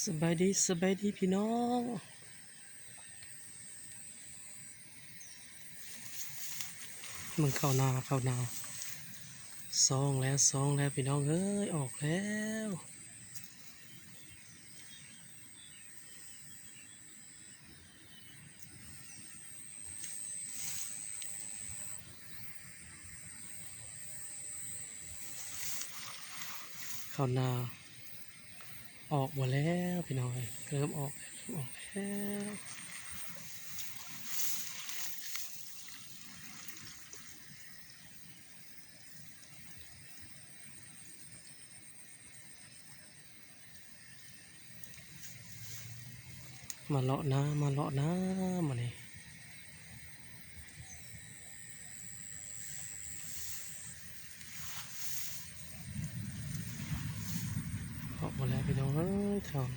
ສະບາຍດີ ສະບາຍດີພີ່ນ້ອງ ເບິ່ງເຂົ້ານາ ເຂົ້ານາ ຊອງແລ້ວ ຊອງແລ້ວ ພີ່ນ້ອງເອີຍ ອອກແລ້ວ. ເຂົ້ານາອອກໝົດແລ້ວພີ່ນ້ອງເອີຍ ເລີ່ມອອກແລ້ວ ເລີ່ມອອກແລ້ວ. ມາເລາະນາ ມາເລາະນາ ມື້ນີ້ ເລາະມາແລ້ວພີ່ນ້ອງເອີຍ ເຂົ້າ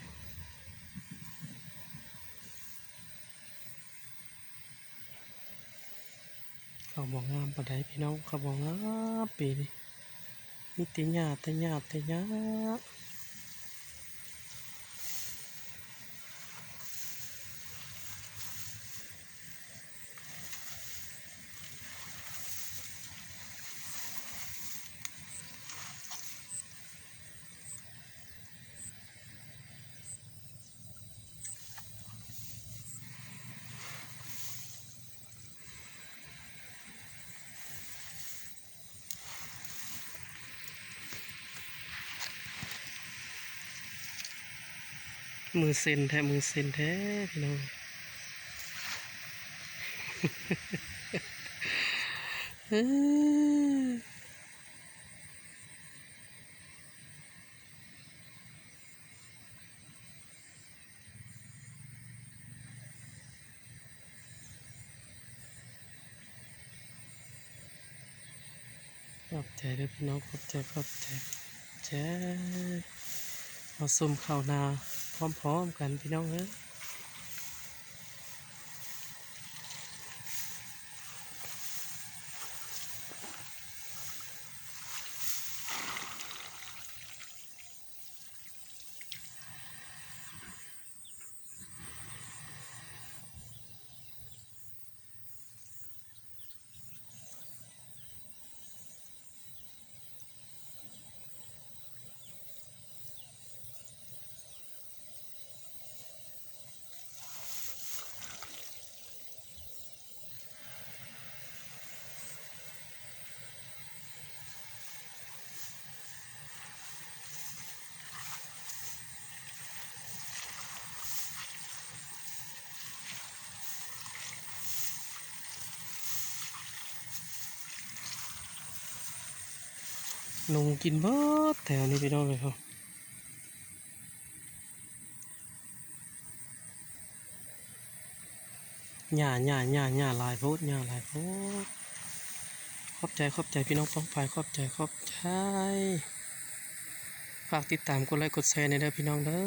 ເຂົ້າບໍ່ງາມປານໃດພີ່ນ້ອງ ເຂົ້າບໍ່ງາມປີນີ້ ມີແຕ່ຫຍ້າ ແຕ່ຫຍ້າ ແຕ່ຫຍ້າ. ມືເຊັນແທ້ ມືເຊັນແທ້ພີ່ນ້ອງ ເອີ. ຂອບໃຈເດີພີ່ນ້ອງ ຂອບໃຈ ຂອບໃຈ ຂອບໃຈ. ມາຊົມເຂົ້ານາພ້ອມໆກັນພີ່ນ້ອງເອີຍ. ໜູກິນເບິດແຖວນີ້ພີ່ນ້ອງເອີຍ. ຫຍ້າ ຫຍ້າ ຫຍ້າ ຫຍ້າຫຼາຍໂພດ ຫຍ້າຫຼາຍໂພດ. ຂອບໃຈ ຂອບໃຈພີ່ນ້ອງປ້ອງປາຍ ຂອບໃຈ ຂອບໃຈ. ຝາກຕິດຕາມກົດໄລກົດແຊແດ່ເດີພີ່ນ້ອງເດີ.